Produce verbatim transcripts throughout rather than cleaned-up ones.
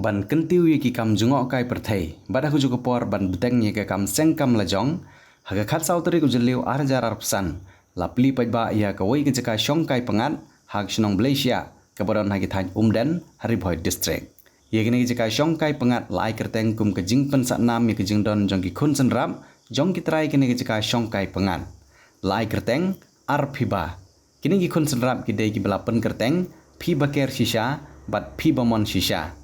Ban kyntiew ïa ki kam jngohkai pyrthei bad ha kajuh ka por ban bteng ïa ka kam seng kam lajong, ha ka khatsaw tarik u Jylliew ar hajar arphew san la plie paidbah ïa kawei ka jaka shongkai pyngngad ha ka shnong Blei Shiah kaba don ha ki thaiñ Umden ha Ri Bhoi District. Ïa kane ka jaka shongkai pyngngad la ai kyrteng kum ka jingpynsah nam ïa ka jingdon jong ki khun synrap jong ki trai kane ka jaka shongkai pyngngad. La ai kyrteng Ar Phiba. Kine ki khun synrap ki dei kiba la pynkyrteng Phiba Ker Shisha bad Phiba Mon Shisha.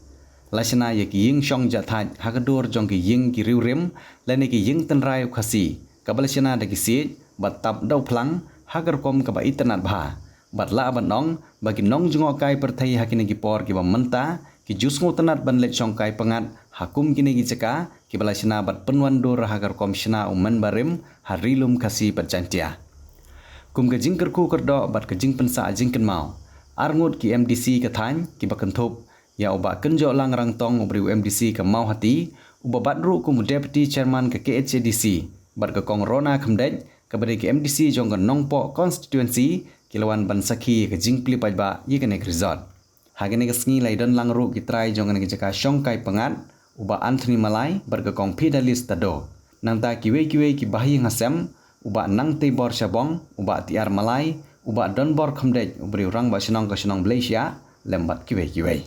La shna ïa ki ïing shong jahthait ha ka dur jong ki ïing ki riewrim lane ki ïing tynrai u Khasi, kaba la shna da ki siej bad tap da u phlang ha ka rukom kaba itynnad bha. Bad lah ban ong ba ki nongjngohkai pyrthei ha kine ki por kiba mynta ki ju sngewtynnad ban leit shongkai pyngngad ha kum kine ki jaka kiba la shna bad pynwandur ha ka rukom shna u mynbarim ha Ri Lum Khasi bad Jaintia. Kum ka jingkyrkhu kyrdoh bad ka jingpynsah jingkynmaw, arngut ki M D C ka thaiñ kiba kynthup ïa u Bah Kynjohlang Rangtong uba dei u M D C ka Mawhati, uba bat ruh kum u Deputy Chairman ka K H A D C, bad ka Kong Rona Khymdeit kaba dei ka M D C jong ka Nongpoh Constituency, ki la wan ban sakhi ïa ka jingplie paidbah ïa kane ka resort. Ha kane ka sngi la ïadon lang ruh ki trai jong kane ka jaka shongkai pyngngad, u Bah Anthony Malai bad ka Kong Fidelis Tado. Nangta kiwei kiwei ki bahaïing hasem, u Bah Nangteibor Shabong, u Bah T R Malai, u Bah Donbor Khymdeit uba dei u rangbah shnong ka shnong Blei Shiah, lem bad kiwei kiwei.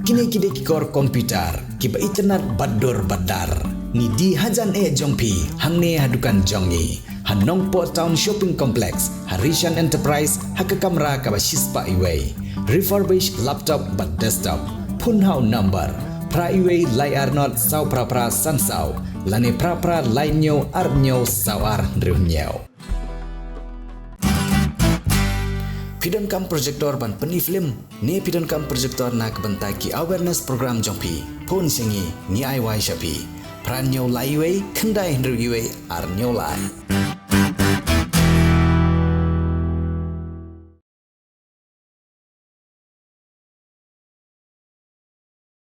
Kine ki dei ki kor computer kiba itynnad bad dur bad dar. Ngi die hajan eh jong phi hangne ha dukan jong ngi ha Nongpoh Town Shopping Complex, ha Rishan Enterprise, ha ka kamra kaba shispah iwei. Refurbish laptop bad desktop. Phone ha u number phra iwei lai ar not saw phra phra san saw lane phra phra lai hynñiew ar hynñiew saw ar hynriew hynñiew. Phi donkam projector ban pyni film ne phi donkam projector na ka bynta ki awareness program jong phi? Phone sha ngi, ngi ai wai sha phi. Phra hynñiew lai iwei khyndai hynriew iwei ar hynñiew lai.